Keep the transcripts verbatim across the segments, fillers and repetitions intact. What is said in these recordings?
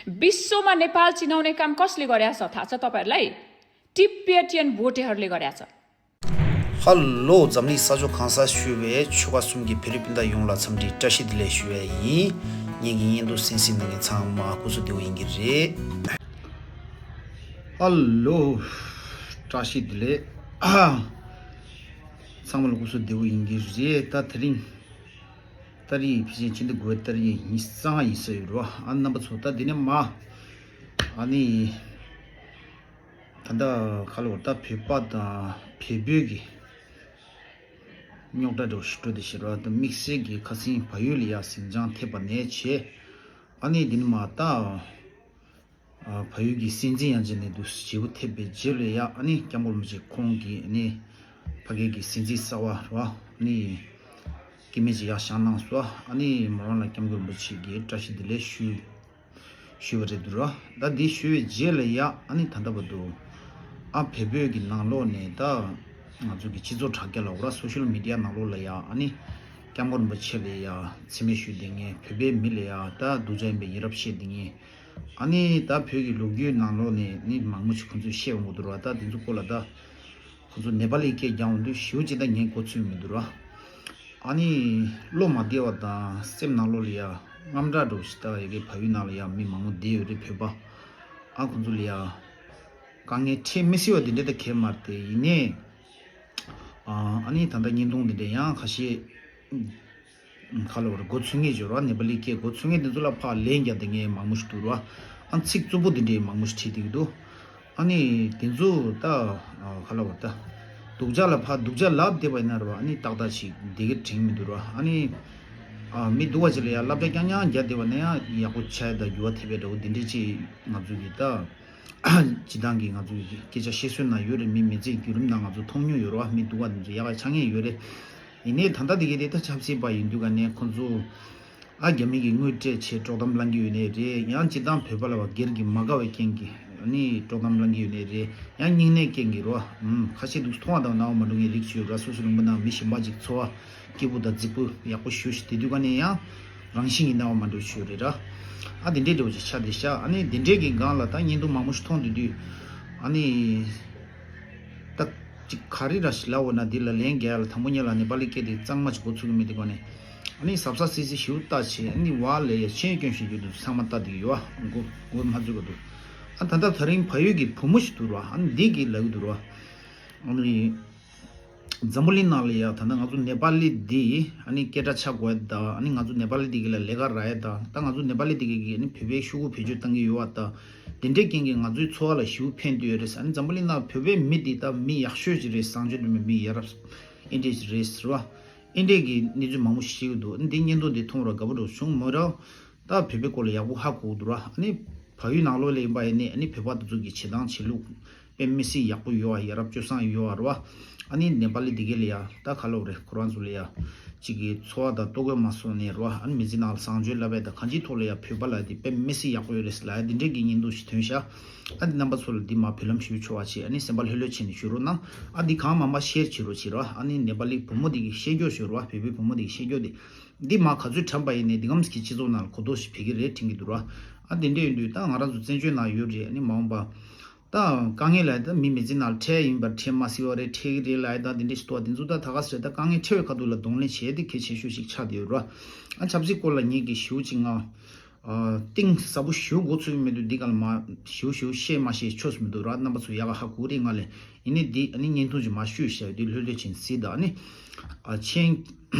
विश्वमा नेपाल चिनाउने काम कसले गरेछ थाहा छ तपाईँहरूलाई? टिपिएटियन भोटेहरूले गरेछ। हेलो, འཛམ་གླིང་ས་ཕྱོགས་གང་སར་བཞུགས་པའི་ཆོལ་ཁ་གསུམ་གྱི་བོད་རིགས་སྤུན་ཟླ་ཡོངས་ལ་འཚམས་འདྲི་བཀྲ་ཤིས་བདེ་ལེགས་ཞུ་བ་ཡིན། ངེད་ཀྱི་བརྙན་ཐུང་གསན་གཟིགས་གནང་མཁན་ཚང་མ་སྐུ་གཟུགས་བདེ་པོ་ཡིན་གྱི་རེད། ཧེ་ལོ། བཀྲ་ཤིས་བདེ་ལེགས། ཚང་མ་ལ་སྐུ་གཟུགས་བདེ་པོ་ཡིན་གྱི་རེད། ད་དེ་རིང་ཏ་རིག་ཕལ་ཆེར་ཕྱི་ཟླ་དགུ་པའི་ཏ་རིག་ཉི་ཤུ་རྩ་ལྔ་ཡིན་ས་ཡོད་རེད་བ། ཨ་རྣམ་པ་ཚོ་ད་དེ་ནས་མ་ཨ་ནི་ད་ལྟ་ཁ་ལོ་ད་བོད་པ་དང་བལ་པོའི་གི་རྙོག་དྲ་འདྲ་བོ་ཞིག་འགྲོ་བསྡད་ཤག་ར། ད་དམིགས་བསལ་གྱི་ཁ་སང་བལ་ཡུལ་ལ་ཡ་ཟིང་ཆ་ཐེབས་པ་ནས་བྱས། ཨ་ནི་འདི་ནི་མ་ད་ཨ་བལ་ཡུལ་གྱི་སྲིད་འཛིན་ཡང་ཅིན་ནས་འདུག་ཞེ་པོ་ཐེབས་པའི་རྗེས་ལ་ཡ། ཨ་ནི་སྐྱབས་མགོན་རིན་པོ་ཆེ་ཁོང་གིས་ཨ་ནི་ཕ་གི་གི་སྲིད་འཛིན་གསར་པ་ར་ཨ་ནི་སྐྱེ་དམན་ཅིག་ཡར་བཞེངས་གནང་སོང་། ཨ་ནི་མོ་རང་ལ་སྐྱབས་མགོན་རིན་པོ་ཆེ་གིས་བཀྲ་ཤིས་བདེ་ལེགས་ཞུ། ཞུས་པ་རེད་འདུག་ར། ད་འདི་ཞུས་པའི་རྗེས་ལ་ཡ་ཨ་ནི་ད་ལྟ་བར་དུ་ཨ་བལ་པོའི་གི་ནང་ལོགས་ནས་ད་ང་ཚོ་གི་སྤྱི་ཚོགས་དྲ་རྒྱ་ལ་འོ་ར་སོ་ཤལ་མི་ཌི་ཡ་ནང་ལོགས་ལ་ཡ་ཨ་ནི་སྐྱབས་མགོན་རིན་པོ་ཆེ་ལ་ཡ་མཚན་སྨད་ཞུས་བསྡད་མཁན། བོད་པའི་མི་ལ་ཡ་ད་སྡུག་ཅག་ཡིན་པའི་ཡ་རབས་བཤད་བསྡད་མཁན། ཨ་ནི་ད་བོད་ཀྱི་ལོ་རྒྱུས་ནང་ལོགས་ནས་ནི་མང་པོ་ཞིག་ཁོང་ཚོས་བཤད་ཡོང་གི་འདུག་ར། ད་དེ་ཚོ་སྐོར་ལ་ད་ཁོང་ཚོ་ནེ་པ་ལི་སྐད་རྒྱག་འོང་དུས་ཞེ་པོ་ཅིག་ད་ངས་གོ་ཚོད་མི་འདུག་ར། ཨ་ནི་བློ་མ་བདེ་བ་དང་སེམས་ནང་ལོགས་ལ་ཡ་དངངས་སྐྲག་འདྲ་བོ་ཞིག་ད་ཡ་གི་བལ་ཡུལ་ནང་ལ་ཡ་མི་མང་པོ་བསྡད་ཡོད་རེད། བོད་པ་ཨ་ཁོང་ཚོ་ལ་ཡ་དཀའ་ངལ་འཕྲད་མི་སྲིད་པ་དེ་འདྲ་ད་གས་མ་རེད་དེ། ཡིན་ནའི་ཨ་ནི་ད་ལྟ་བརྙན་ཐུང་དེ་འདྲ་ཡང་ཁ་ཤས་ཁ་ལོ་བར་མགོ་ཚོས་མཁན་ཅིག་ཡོད་རེད་བ། ནེ་པ་ལི་སྐད་མགོ་ཚོས་མཁན་དེ་ཚོ་ལ་ཕར་ལན་རྒྱག་བསྡད་མཁན་མང་པོ་ཞིག་འདུག་རེད་བ། ཨ་ཚིག་རྩུབ་པོ་དེ་འདྲའི་མང་པོ་ཞིག་བྲིས་བསྡད་ཀྱི་འདུག་ཨ་ནི་དེ་ཚོ་ད་ཁ་ལོ་བར་ད་སྡུག་ཅག་ལ་ཕར་སྡུག་ཅག་ལབ་བསྡད་པ་ཡིན་ན་རེད་བ། ཨ་ནི་ཏག་ཏག་ཅིག་བསྡད་ཀྱི་དྲན་མི་འདུག་རེད་བ། ཨ་ནི་མི་སྡུག་པ་ཅིག་ལ་ཡ་སློབ་གྲྭ་རྐྱང་རྐྱང་རྒྱག་བསྡད་པ་ན་ཡང་ཡག་པོ་ཆགས་ཡ་ད་འགྱུར་བ་ཐེབས་པའི་འདྲ་བོ་དེ་འདྲ་ཅིག་ང་ཚོ་གི་ད། སྤྱི་བཏང་གི་ང་ཚོའི་སྐད་ཆ་བཤད་སྲོལ་ནང་ཡོད་རེད། མི་མི་ཚེའི་བརྒྱུད་རིམ་ནང་ང་ཚོ་མཐོང་མྱོང་ཡོད་རེད་བ། མི་སྡུག་པ་དེ་ཚོ་ཡག་ག་ཆགས་མཁན་ཡོད་རེད། ཡིན་ནའི་ད་ལྟ་དེ་གའི་དེ་ད་ཆབ་སྲིད་པ་ཡིན་དུས་ག་ནས་ཁོ་ཚོ་ཨ་རྒྱ་མི་གི་དངུལ་སྤྲད་བྱས་དཀྲོག་གཏམ་བསླང་གི་ཡོད་ནའི་རེད། ཡང་སྤྱི་བཏང་བོད་པ་ལ་བ་སྒེར་གྱི་མ་དགའ་བའི་རྐྱེན་གྱིས་ཨ་ནི་དཀྲོག་གཏམ་བསླང་གི་ཡོད་ནའི་རེད། ཡང་སྙིང་ནད་རྐྱེན་གྱིས་རེད་བ། ཨུམ། ཁ་ཤས་འདུག་མཐོང་བ་དང་རྣ་བ་མ་འགྲོ་མཁན་རིགས་ཅིག་ཡོད་རེད། སོ་སོ་ལུང་པ་ནང་མི་གཞན་པ་ཅིག་འཚོ་བ་སྐྱིད་པོ་དང་རྫིག་པོ་ཡག་པོ་ཞེ་པོ་ཞིག་བསྡད་དུས་ག་ནས་ཡང་རང་བཞིན་གྱིས་རྣ་བ་མ་འགྲོ་ཞིག་ཡོད་རེད་ར། ཨ་དེ་འདྲའི་འདྲ་བོ་ཅིག་ཆགས་བསྡད་ཤག་ཨ་ནི་དེ་འདྲའི་གི་སྒང་ལ་ད་བརྙན་ཐུང་མང་པོ་ཞིག་མཐོང་བསྡད་དུས་ཨ་ནི་ད་ཅིག་ག་རེ་ར་ཞིག་ལབ་འོ་ན། འདི་ལ་ལན་རྒྱག་ཡ་ལ་དང་པོ་ཉིད་ལ་ནེ་པ་ལི་སྐད་དེ་གཙང་མ་ཅིག་གོ་ཚུགས་ཀྱི་མེད་དུས་ག་ནས་ཨ་ནི་གཟབ་གཟབ་སིལ་སིལ་ཞེ་པོ་ལྟ་བྱས། ཨ་ནི་བ་ལས་ཡ་མཆན་སྐྱོན་བཞིན་རྒྱུ་འདུག་ཚང་མ་ལྟ་བསྡད་ཀྱི་ཡོད་ཨ། མགོ་མགོ་མ་ཚོས་ག་འདུག་ཨ་ད་ལྟ་ད་རིང་བལ་ཡུལ་གྱི་བུ་མོ་ཞིག་འདུག་ར། ཨ་ནི་འདི་གི་ལབ་ཀྱི་འདུག་ར། ཨ་ནི། འཛམ་བུ་གླིང་ནང་ལ་ཡ་ད་ལྟ་ང་ཚོ་ནེ་པ་ལི་འདི་ཨ་ནི་སྐད་གྲགས་ཆགས་དགོས་ཡ་ད། ཨ་ནི་ང་ཚོ་ནེ་པ་ལི་འདི་གི་ལ་ལས་ཀ་རག་ཡ་ད། ད་ང་ཚོ་ནེ་པ་ལི་འདི་གི་གི་ཨ་ནི་བོད་པའི་ཤོག་གུ་བེད་སྤྱོད་བཏང་གི་ཡོད་པ་ད། དེ་འདྲའི་རྐྱེན་གྱིས་ང་ཚོའི་འཚོ་བ་ལ་ཞེ་པོ་ཕན་ཐོགས་ཡོད་རེད་ཟེར། ཨ་ནི་འཛམ་བུ་གླིང་ནང་བོད་པའི་མི་འདི་ད་མི་ཡག་ཤོས་ཅིག་རེད། བཟང་སྤྱོད་ལྡན་པའི་མི་ཡ་རབས་ཨེ་འདྲས་ཅིག་རེད་ཟེར་བ། ཨེ་འདྲས་ཀྱི་གནས་ཚུལ་མང་པོ་ཞིག་བཤད་ཀྱི་འདུག་ཨ་ནི་འདི་བརྙན་ཐུང་འདི་མཐོང་ར་དགའ་པོ་འདྲ་བྱུང་མོ་ར། ད་བོད་པའི་སྐོར་ལ་ཡག་པོ་ཧ་གོ་གི་འདུག་ར། ཨ་ནི་བལ་ཡུལ་ནང་ལོགས་ལ་ཡིན་པ་ཡིན་ནའི་ཨ་ནི་བོད་པ་དེ་ཚོ་གི་བྱེད་སྟངས་བྱེད་ལུགས་དཔེ་མི་སྲིད་ཡག་པོ་ཡོད་ཨ། ཡ་རབས་སྤྱོད་བཟང་ཡོད་ཨ་ར་བ། ཨ་ནི་ནེ་པ་ལི་དེ་གའི་ལ་ཡ་ད་ག་ལབ་རེད། ཁོ་རང་ཚོ་ལ་ཡ་གཅིག་གི་འཚོ་བ་དང་ལྟོ་གོས་མ་སོང་ནས་ར་བ། ཨ་ནི་མི་ཚེ་ནང་ལ་བཟང་སྤྱོད་ལབ་པ་དང་གང་ཅིའི་ཐོག་ལ་ཡ་བོད་པ་ལ་དེ་དཔེ་མི་སྲིད་ཡག་པོ་ཡོད་རེད་ཟེར་ལབ་ཡ་དེ་འདྲས་ཀྱི་བརྙན་ཐུང་ཞིག་ཐོན་ཤག་ཨ་ནི་རྣམ་པ་ཚོ་ལ་འདི་མ་བུ་ལམ་ཞུ་ཆོག་པ་བྱེད། ཨ་ནི་སེམས་པ་ལྷོད་ལྷོད་བྱས་ནས་ཞུ་རོགས་གནང་། ཨ་འདི་གང་མང་མང་ཤེར་བྱེད་རོགས་བྱེད་ར་བ། ཨ་ནི་ནེ་པ་ལི་བུ་མོ་དེ་གི་བཤད་རྒྱུ་ཞུ་ར་བ། བོད་པའི་བུ་མོ་དེ་གི་བཤད་རྒྱུ་དེ། འདི་མ་ག་ཚོད་དྲན་པ་ཡིན་ནའི་འདི་གམ་གྱི་སྤྱི་ཚོགས་ནང་ལ་གོ་རྟོགས་ཤིག་འཕེལ་གྱི་རེད་དྲན་གྱི་འདུག་ར། ཨ་དེ་འདྲ་ཡིན་དུས་ད་ང་རང་ཚོ་བཙན་བྱོལ་ནང་ཡོད་རེད། ཨ་ནི་མ་འོངས་པ་ད་དཀའ་ངལ་ལ་ད་མི་མི་ཚེ་ནང་ལ་འཕྲད་ཡིན་པར་འཕྲད་མ་སྲིད་པ་རེད། འཕྲད་ཀྱི་རེད་ལབ་ཡ་ད་དེ་འདྲ་ཞིག་འདུག་བ། དེ་ཚོ་ད་ད་ག་ཟེར་ད་དཀའ་ངལ་འཕྲད་པའི་ཁ་ཐུག་ལ་གདོང་ལེན་བྱེད་ཡ་དེ་གལ་ཆེ་ཤོས་ཤིག་ཆགས་བསྡད་ཡོད་ར། ཨ་ཆབ་སྲིད་སྐོར་ལ་ངེད་ཀྱི་ཞེ་པོ་ཅིག་ང་གཏིང་ཟབ་པོ་ཞེ་པོ་གོ་ཚོད་ཀྱི་མི་འདུག་འདི་ག་ལ་མ་ཞེ་པོ་ཞེ་པོ་བཤད་མ་ཤེས་ཆོག་མི་འདུག་ར། རྣམ་པ་ཚོ་ཡག་ག་ཧ་གོ་རེད་ང་ལས། ཡིན་ནའི་འདི་ཨ་ནི་བརྙན་ཐུང་ཅིག་མར་བཤུས་བཞག་ཡོད་དུས་ལྷོད་ལྷོད་བྱས་ནས་གཟིགས་དང་། ཨ་ནི་ཨ་མཆན་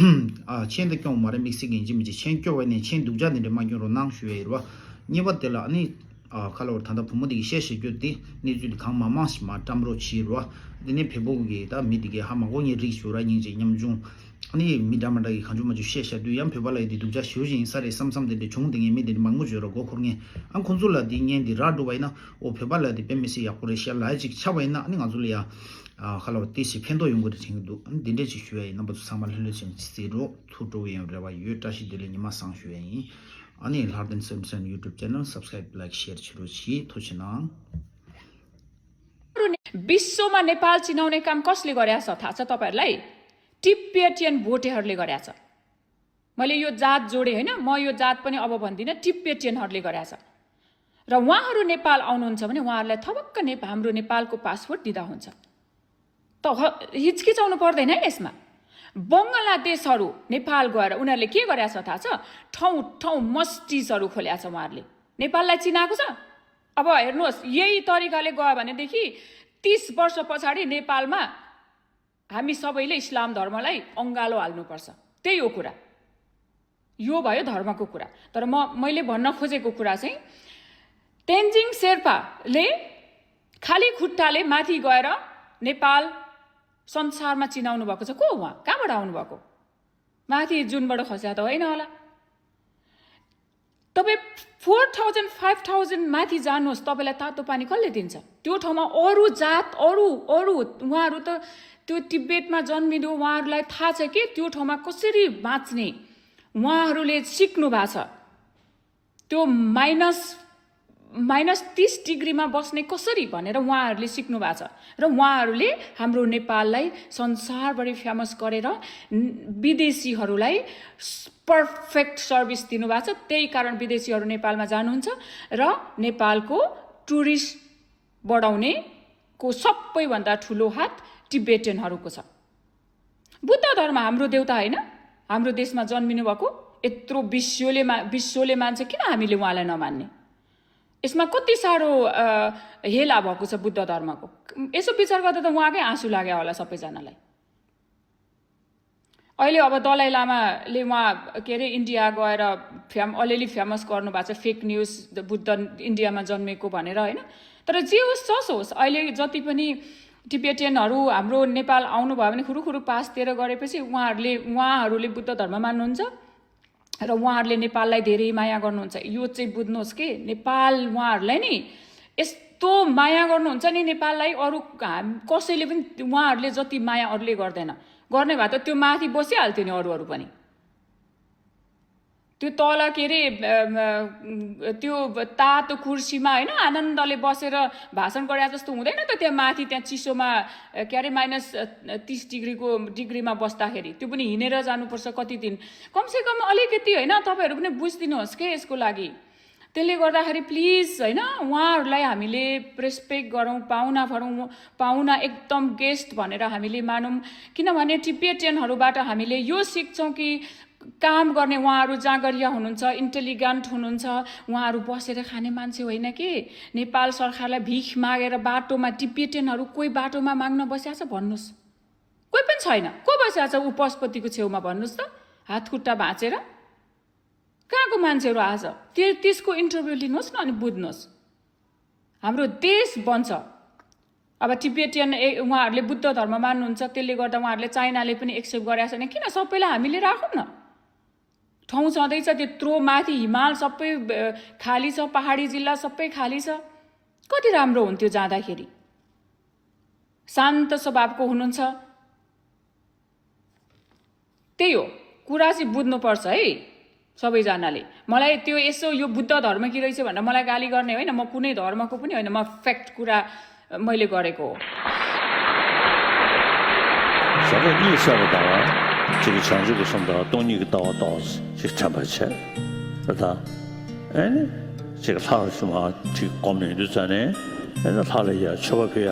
ཨ་མཆན་ད་སྐྱོན་མ་རེད། དམིགས་བསལ་གྱི་ཡིན་གཅིག་མིན་གཅིག་མཆན་སྐྱོན་པ་ནས་མཆན་སྡུག་ཅག་འདི་འདྲ་མ་སྐྱོན་རོགས་གནང་ཞུ་ཡ་ཡིན་ར་བ། གཉིས་པ་དེ་ལ་ཨ་ནི་ཨ་ཁ་ལོ་བར་ད་ལྟ་བུ་མོ་འདི་གིས་བཤད་བཤད་རྒྱུ་དེ་གནས་ཚུལ་འདི་གང་མང་མང་ཞིག་མར་བཀྲམ་རོགས་བྱེད་ར་བ། དེ་ནས་བལ་པོ་གི་ད་མི་འདི་གས་ཧ་མ་གོ་མཁན་རིགས་ཞུ་ར། སྙིང་རྗེ་ཉམ་ཆུང་། ཨ་ནི་མི་འདྲ་མ་འདྲ་གི་གང་བྱུང་མ་བྱུང་བཤད་བཤད་དུས་ཡང་བོད་པ་ལ་ཡི་དེ་སྡུག་ཅག་ཞེ་པོ་ཅིག་ཡིན་ས་རེད་བསམ་བསམ་དེ་འདྲ་བྱུང་བསྡད་མཁན་མི་དེ་འདྲ་མང་པོ་ཡོད་ར། མགོ་འཁོར་མཁན། ཨ་ཁོང་ཚོ་ལ་དེ་བརྙན་དེ་རག་འགྲོ་བ་ཡིན་ན། ཨོ་བོད་པ་ལ་དེ་དཔེ་མི་སྲིད་ཡག་པོ་རེད་ཤག་ལབ་ཡ་ཅིག་ཆགས་པ་ཡིན་ན། ཨ་ནི་ང་ཚོ་ལ་ཡ་ཨ་ཁ་ལོ་ཏོག་ཙམ་ཕན་ཐོགས་ཡོང་གི་རེད་དྲན་གྱི་འདུག་ཨ་ནི་དེ་འདྲས་ཅིག་ཞུ་ཡ་ཡིན། རྣམ་པ་ཚོ་ཚང་མ་ལྷོད་ལྷོད་བྱས་ནས་ཅིག་གཟིགས་རོགས། ཐུགས་སྤྲོ་པོ་ཡོང་རེ་བ་ཡོད། བཀྲ་ཤིས་བདེ་ལེགས། ཉི་མ་བཟང་ཞུ་ཡ་ཡིན། ཨ་ནི་ལྷག་དོན་སེམས་སེམས་YouTube channel subscribe, like, share བྱེད་རོགས་གྱིས། ཐུགས་རྗེ་གནང་། विश्वमा नेपाल चिनाउने काम कसले गरेछ थाहा छ तपाईँहरूलाई? टिबेटियन भोटेहरूले गरेछ। मैले यो जात जोडेँ होइन, म यो जात पनि अब भन्दिनँ, टिबेटियनहरूले गरेछ। र उहाँहरू नेपाल आउनुहुन्छ भने उहाँहरूलाई थपक्क नेपा हाम्रो नेपालको पासपोर्ट दिँदा हुन्छ। त ह हिचकिचाउनु पर्दैन है यसमा। बङ्गलादेशहरू नेपाल गएर उनीहरूले के गरेका छ थाहा छ? ठाउँ ठाउँ मस्जिदहरू खोल्या छ उहाँहरूले। नेपाललाई चिनाएको छ। अब हेर्नुहोस्, यही तरिकाले गयो भनेदेखि तीस वर्ष पछाडि नेपालमा हामी सबैले इस्लाम धर्मलाई अङ्गालो हाल्नुपर्छ। त्यही हो कुरा। यो भयो धर्मको कुरा। तर म मैले भन्न खोजेको कुरा चाहिँ तेन्जिङ शेर्पाले खाली खुट्टाले माथि गएर नेपाल संसारमा चिनाउनु भएको छ। को हो उहाँ? कहाँबाट आउनुभएको? माथि जुनबाट खस्या त होइन होला। तपाईँ फोर थाउजन्ड फाइभ थाउजन्ड माथि जानुहोस्, तपाईँलाई तातो पानी कसले दिन्छ? त्यो ठाउँमा अरू जात, अरू अरू उहाँहरू त त्यो तिब्बतमा जन्मिनु उहाँहरूलाई थाहा छ कि त्यो ठाउँमा कसरी बाँच्ने उहाँहरूले सिक्नु भएको छ। त्यो माइनस माइनस तिस डिग्रीमा बस्ने कसरी भनेर उहाँहरूले सिक्नु भएको छ। र उहाँहरूले हाम्रो नेपाललाई संसारभरि फेमस गरेर विदेशीहरूलाई पर्फेक्ट सर्भिस दिनुभएको छ। त्यही कारण विदेशीहरू नेपालमा जानुहुन्छ र नेपालको टुरिस्ट बढाउनेको सबैभन्दा ठुलो हात टिबेटनहरूको छ। बुद्ध धर्म हाम्रो देउता होइन? हाम्रो देशमा जन्मिनु भएको यत्रो विश्वले मा विश्वले मान्छ, किन हामीले उहाँलाई नमान्ने? यसमा कति साह्रो हेला भएको छ बुद्ध धर्मको। यसो विचार गर्दा त उहाँकै आँसु लाग्यो होला सबैजनालाई। अहिले अब दलाई लामाले उहाँ के अरे इन्डिया गएर फेम अलिअलि फेमस गर्नुभएको छ, फेक न्युज बुद्ध इन्डियामा जन्मेको भनेर, होइन? तर जे होस् जस होस्, अहिले जति पनि टिबेटियनहरू हाम्रो नेपाल आउनुभयो भने खुरुखुरु पास दिएर गरेपछि उहाँहरूले उहाँहरूले बुद्ध धर्म मान्नुहुन्छ र उहाँहरूले नेपाललाई धेरै माया गर्नुहुन्छ। यो चाहिँ बुझ्नुहोस् कि नेपाल उहाँहरूलाई नि यस्तो माया गर्नुहुन्छ नि नेपाललाई, अरू कसैले पनि उहाँहरूले जति माया अरूले गर्दैन। गर्ने भए त त्यो माथि बसिहाल्थ्यो नि अरूहरू पनि। त्यो तल के अरे त्यो तातो कुर्सीमा होइन आनन्दले बसेर भाषण गरे जस्तो हुँदैन त। त्यहाँ माथि त्यहाँ चिसोमा के अरे माइनस तिस डिग्रीको डिग्रीमा बस्दाखेरि त्यो पनि हिँडेर जानुपर्छ कति दिन। कमसेकम अलिकति होइन, तपाईँहरू पनि बुझिदिनुहोस् के यसको लागि। त्यसले गर्दाखेरि प्लिज होइन, उहाँहरूलाई हामीले रेस्पेक्ट गरौँ, पाहुना भरौँ, पाहुना एकदम गेस्ट भनेर हामीले मानौँ। किनभने टिबेटियनहरूबाट हामीले यो सिक्छौँ कि काम गर्ने उहाँहरू जाँगरिया हुनुहुन्छ, इन्टेलिजेन्ट हुनुहुन्छ। उहाँहरू बसेर खाने मान्छे होइन कि नेपाल सरकारलाई भिख मागेर बाटोमा टिबेटियनहरू कोही बाटोमा माग्न बस्या छ भन्नुहोस्? कोही पनि छैन। को बस्या छ ऊ पशुपतिको छेउमा भन्नुहोस् त, हात खुट्टा भाँचेर? कहाँको मान्छेहरू आज? त्यो त्यसको इन्टरभ्यू लिनुहोस् न अनि बुझ्नुहोस्। हाम्रो देश बन्छ। अब टिबेटियन ए उहाँहरूले बुद्ध धर्म मान्नुहुन्छ, त्यसले गर्दा उहाँहरूले चाइनाले पनि एक्सेप्ट गरेको छैन। किन सबैलाई हामीले राखौँ न? ठाउँ छँदैछ त्यत्रो माथि, हिमाल सबै खाली छ, पहाडी जिल्ला सबै खाली छ। कति राम्रो हुन्थ्यो जाँदाखेरि। शान्त स्वभावको हुनुहुन्छ। त्यही हो, कुरा चाहिँ बुझ्नुपर्छ है सबैजनाले। मलाई त्यो यसो यो बुद्ध धर्म कि रहेछ भनेर मलाई गाली गर्ने होइन, म कुनै धर्मको पनि होइन, म फ्याक्ट कुरा मैले गरेको हो। བྱ་བ་གཉིས་བསལ་བ་དང་། གཅིག་གིས་བྱང་ཆུབ་ཀྱི་སེམས་དང་སྟོང་ཉིད་ཀྱི་ལྟ་བ་རྟོགས། གཅིག་དྲན་པར་བྱེད། ད་ཨེ་ནི་གཅིག་ལྷ་ཞུ་མ་གཅིག་སྒོམ་ནས་འདུག་ཙང་ནས། ཨེ་ན་ལྷ་ལ་ཡ་མཆོད་པ་ཕུལ་ཡ།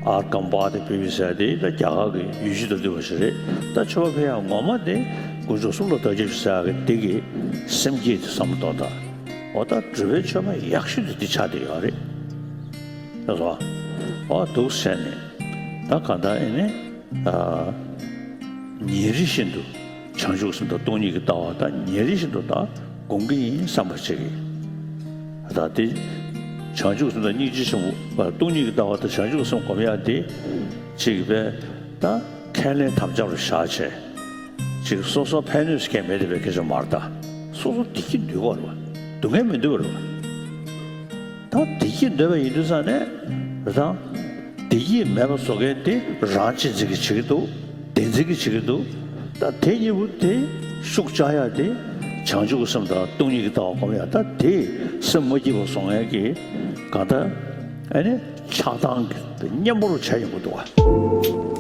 ཨར་ཀམ་པ་དེ་ཕུལ་བའི་ཟེར་དེ་ད་རྒྱ་གར་གི་ཡུལ་ཅིག་ཏུ་འདུས་པ་ཞིག་རེད། ད་མཆོད་པ་ཕུལ་ཡ་ངོ་མ་དེ་དཀོན་མཆོག་གསུམ་ལ་བདག་སྐྱབས་ཞུ་ཟེར་ཡ་གི་དེ་གི་སེམས་བསྐྱེད་དེ་བསམ་བློ་གཏོང་དང་། འོ་ད་སྒྲུབ་པའི་མཆོད་པ་ཡག་ཤོས་དེ་འདི་ཆགས་བསྡད་ཡོད་རེད། ལགས་སོ། འོ་འདུག་བྱས་ནས་ད་གང་ལྟར་ཨེ་ནི་ཉིན་རེ་བཞིན་དུ། བྱང་ཆུབ་སེམས་དང་སྟོང་ཉིད་ཀྱི་ལྟ་བ་དང་ཉིན་རེ་བཞིན་དུ་དག་སྒོམ་གྱི་ཡིན་བསམ་པ་བྱེད་ཀྱི། ད་དེ་བྱང་ཆུབ་སེམས་དང་སྙིང་རྗེ་ཆེན་པོ་སྟོང་ཉིད་ཀྱི་ལྟ་བ་དང་བྱང་ཆུབ་སེམས་སྒོམ་ཡག་དེ་གཅིག་པས་ད་ཁས་ལེན་དམ་བཅའ་རུ་བཞག་བྱས། གཅིག་སོ་སོ་ཕན་གནོད་སྐྱེལ་མེད་དེ་བའི་སྐད་ཆ་མ་རེད། ད་སོ་སོ་བདེ་སྐྱིད་འདོད་པ་རེད་བ། སྡུག་བསྔལ་མི་འདོད་པ་རེད་བ། ད་བདེ་སྐྱིད་འདོད་པ་ཡིན་དུས་ཙང་ནས་རེད་དང་། བདེ་སྐྱིད་མེད་པ་བཟོ་མཁན་དེ་རང་གཅེས་འཛིན་གྱིས་བྱེད་ཀྱི་འདུག་བདེན་འཛིན་གྱིས་བྱེད་ཀྱི་འདུག་ད་དེ་གཉིས་པོ་དེ་ཤུགས་བཅག་ཡག་དེ་བྱང་ཆུབ་ཀྱི་སེམས་དང་སྟོང་ཉིད་ཀྱི་ལྟ་བ་སྒོམ་ཡག་ད་དེ་སེམས་མ་སྐྱིད་པ་བཟོ་མཁན་གྱི་གང་ལྟར་ཨ་ནི་ཆགས་སྡང་གི་གཉེན་པོ་རུ་བྱས་ཡོང་གི་འདུག་བ།